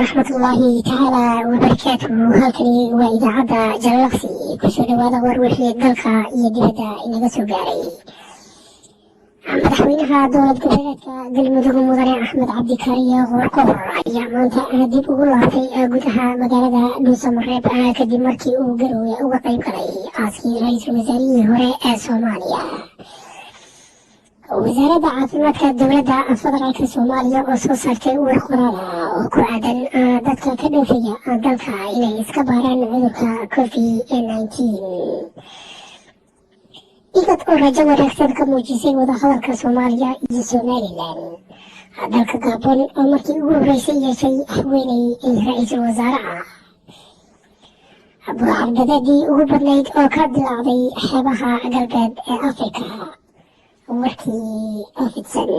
Waraxmatullaahi tacaala wabarakaatuhu. Halkani waa idaacadda Jalalaqsi. Kusoo dhawaada war wixii dalka iyo dibadda inaga soo gaaray. Madaxweynaha dowlad goboleedka Galmudug, Mudane Axmed Cabdikariye Qoorqoor, ayaa maanta dib ugu laabtay gudaha magaalada Dhuusamareeb, kadib markii uu Garowe uga qayb galay aaskii ra-iisul wasaarihii hore ee Soomaaliya. Wasaaradda caafimaadka dowladda federaalka Soomaaliya oo soo saartay war qoraal ah oo ku aadan dadka ka dhoofaya dalka inay iska baaraan cudurka COVID-19. IGAD oo rajo wanaagsan ka muujisay wadahadalka Soomaaliya iyo Somaliland. Dalka Gaabon oo markii ugu horreysay yeeshay haweeney ra-iisul wasaare ah. Burcadbadeedii ugu badnayd oo ka dilaacday xeebaha galbeed ee Afrika. Warkii oo fidsan.